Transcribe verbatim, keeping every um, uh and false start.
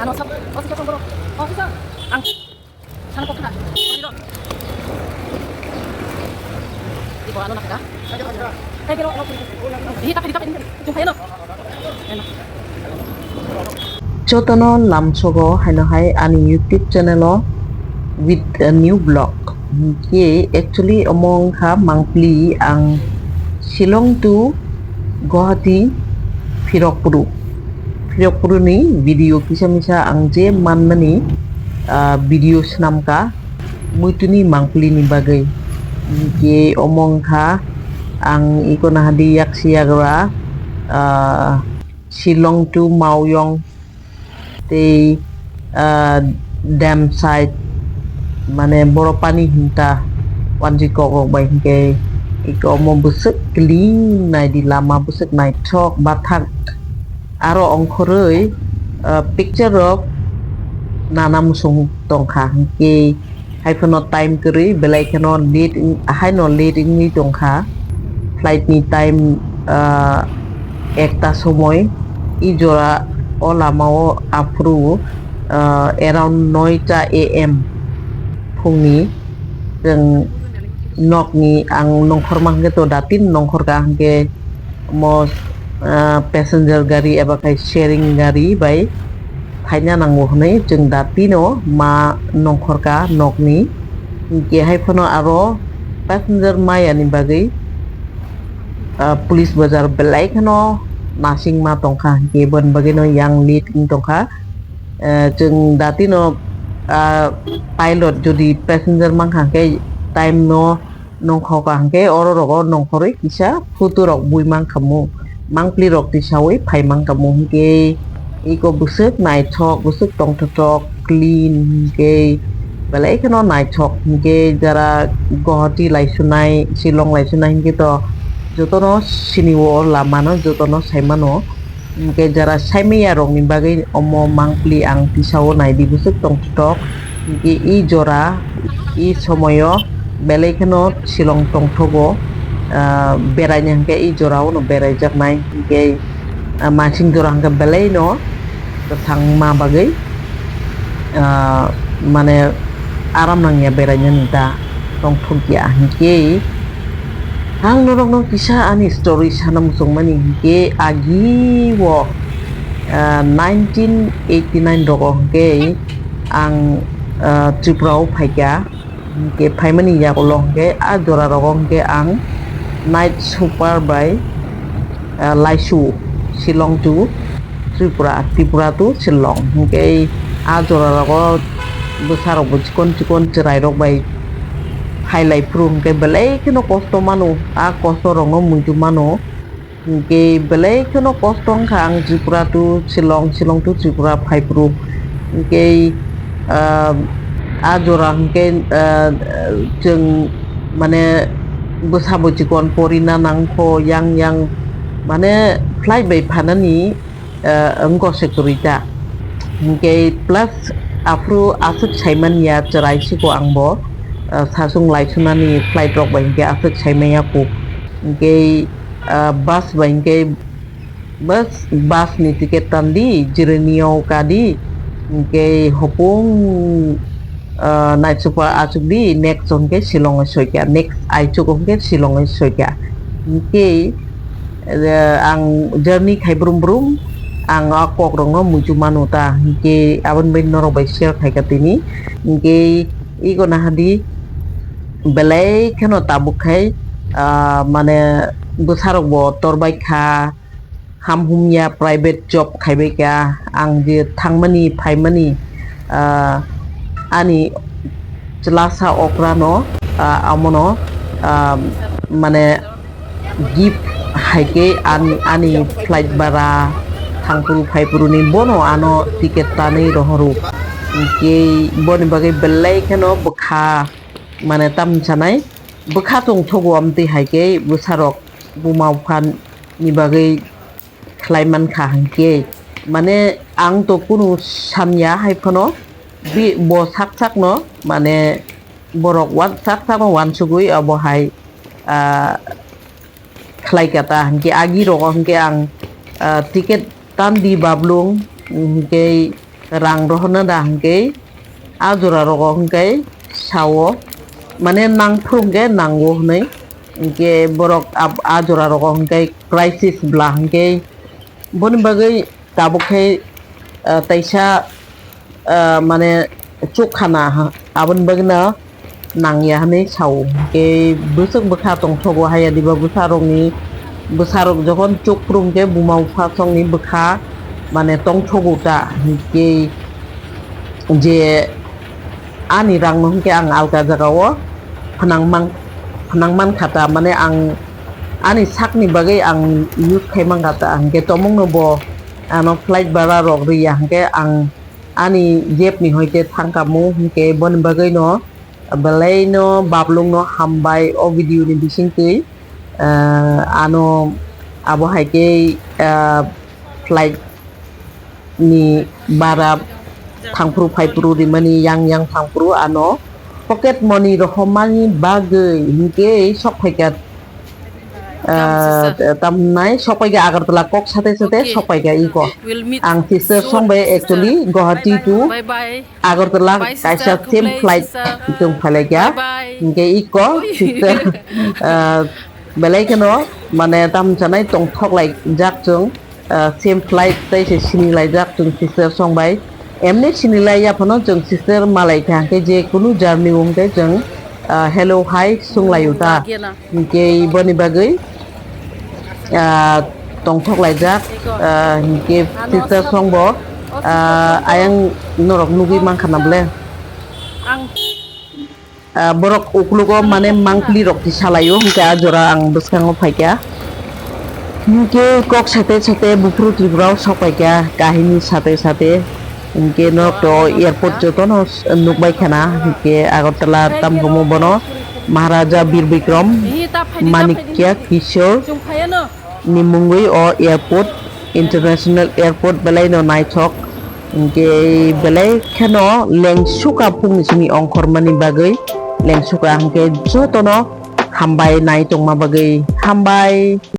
Ano sab officer tong boro. Officer. Ang. Sana kok kena. Sorry, Ron. Ibu ano nakita. Jotono lamsogo haino hai ani YouTube channel o with a new vlog. Hinkhe actually omo wngkha mangpli ang Shillong to Guwahati phirok phuru. Phirok phuru ni video kisa misa ang je manmani, ah, video swnamkha. Muituni mangpili ni bagwi. Hinkhe omo wngkha ang iko nahadi yaksi yagra, ah, Shillong to Mauyong tei, ah, dam side, mane boro pani hinta wanjwi kok rok bai hinkhe iko omo bwswk clean naidi lama bwswk naithok bathak aro ongkhorwi, ah, picture rok nana muchung tongkha hinkhe. Haiphano time kwrwi belai kheno late wng-, haino late wngwi tongkha. Flight ni time, ah, ekta somoi. I jora o lama o aphuru, ah, around noita A M phungni chwng nokni ang nongkhorma hwnkhe to datin nongkhorka hwnkhe omo, ah, passenger gari eba khai sharing gari bai phaina nango hwnwi chwng datino ma nongkhorka nokni. Hinkhe haiphano aro passenger mayani bagwi, ah, police bazar belai kheno nasingma tongkha, hinkhe boni bagwino yang late wng tongkha. Ah, chwng datino, ah, pilot jodi passenger mankha hinkhe time no nongkhoka hinkhe oro rogo nongkhorwi kisa photo rok bui mankhamu, mangpli rok tisawi phai mankhamu hinkhe iko bwswk naithok bwswk tongthokthok clean hinkhe belai kheno naithok hinkhe jara Guwahati laisunai Shillong laisunai hinkhe to jotono sinio lamano jotono saimano. Hinkhe jara saimaya rokni bagwi omo mangpli ang tisao naidi bwswk tongthok. Hinkhe i jora i somoyo belai kheno Shillong tongthogo, ah, beraina hinkhe i jorao no beraijaknai. Hinkhe, ah, masing jora hinkhe belai no kwthang ma bagwi, ah, mane aram nangya berainani da tongthokya hinkhe. Ang norokno kisa ani story sana muchungmani hinkhe agi o, ah, nineteen eighty nine rogo hinkhe ang, ah, Tripura o phaikha. Hinkhe phaimani yagulo hinkhe a jora rogo hinkhe ang night super bai, ah, laisu Shillong to Tripura, Tripura to Shillong. Hinkhe a jora rogo bwsa rok bo chikon chikon chwrai rok bai phailai phuru hinkhe belai kheno kosto mano, a kosto rok no muitu mano. Hinkhe belai kheno kosto wngkha ang Tripura to Shillong, Shillong to Tripura phai phuru. Hinkhe, ah, a jora hinkhe, ah, chwng mane bwsa bo chikon porina nangkho yang yang mane flight bai phanani, ah, wngkha se kwrwi ta. Hinkhe plus aphuru aswk saimanya chwrai siko ang bo, ah, sasung laisunani flight rok bai hinkhe aswk saimanya kuk. Hinkhe, ah, bus bai hinkhe bus, bus ni ticket tandi, Jirani o kadi, hinkhe hopung, ah, night super achukdi, next hinkhe Shillong o soikha, next aichuk hinkhe Shillong o soikha. Hinkhe, eh, ang journey khai brum brum, ang o kok rokno muitu mano ta, hinkhe aboni bai norok bai share khaikha tini. Hinkhe ego nahadi belai kheno tabuk khai, ah, mane bwsa rok bo torbai kha, ham humya private job khaibai kha, ang je thangmani phaimani, ah, ani chwlasa okrano, ah, amono, ah, mane gift hai khe ani, ani flight bara thangphuru phaiphuru ni bono ano ticket tanwi rohoro. Hinkhe boni bagwi belai kheno bwkha mane tamni sanai bwkha tongthogo amtwi hai khe bwsarok buma bupha ni bagwi khlai mankha hinkhe, mane ang to kunu sanya hai phano bi-, bo sak sakno mane borok wan-, sak sakno wansugwi obo hai, ah, khlai kha ta hinkhe agi rogo hinkhe ang, ah, ticket tandi bablung hinkhe rang rohorna da hwnkhe a jora rogo hwnkhe sao, mane nangphuru hwnkhe nango hwnwi, hwnkhe borok ab-, a jora rogo hwnkhe crisis bla hwnkhe boni bagwi tabuk khe, ah, taisa, ah, mane chuk khana ha, aboni bagwino nangya hwnwi sao. Hwnkhe bwswk bwkha tongthogo haya diba bwsarokni, bwsarok jokhon chuk phuru hwnkhe buma bupha songni bwkha mane tongthogo ta hwnkhe je ani rangno hwnkhe ang alka jagao phnang man, phnang mankha ta, mane ang ani sakni bagwi ang use khai mankha ta, hwnkhe tomungno bo ano flight bara rok riya hwnkhe ang ani jebni hoite thangkamu hwnkhe boni bagwino belaino bablungno hambai o video ni bisingtwi, ah, ano abo hai khe, ah, flight ni bara thangphuru phaiphuru rimani yang yang thangphuru ano pocket money rohormani bagwi hwnkhe sok phaikha. Ah, tam hwnai sok phaikha Agartala kok sate sate sok phaikha iko. Ang sister song bai actually Guwahati to Agartala kaisa same flight chwng phailaikha. Hwnkhe iko sister, ah, belai kheno mane tam chanai tongthok lai jak chwng. Ah, same flight tei se sini laijak chwng sister song bai. Emni sini lai ya phano chwng sister malai kha hwnkhe je kunu journey o hwnkhe chwng, ah, hello hai swng lai u ta. Hwnkhe boni bagwi, ah, tongthok laijak, ah, hwnkhe sister song bo, ah, ayang norok nugwi mankha na ble. Ah, borok uklugo mane mangpili rok ti salaio, hwnkhe a jora ang bwskango phaikha. Hwnkhe kok sate sate buphuru Tripura o sok paikha, kahini sate sate. Hwnkhe norok to airport jotono nukbai khana, hwnkhe Agartala tamhumo bono Maharaja Bir Bikram Manikya Kishore ni mungwi o airport, international airport belai no naithok. Hwnkhe belai kheno lengsuka phungni simi ongkhormani bagwi lengsuka hwnkhe jotono hambai nai tongma bagwi hambai.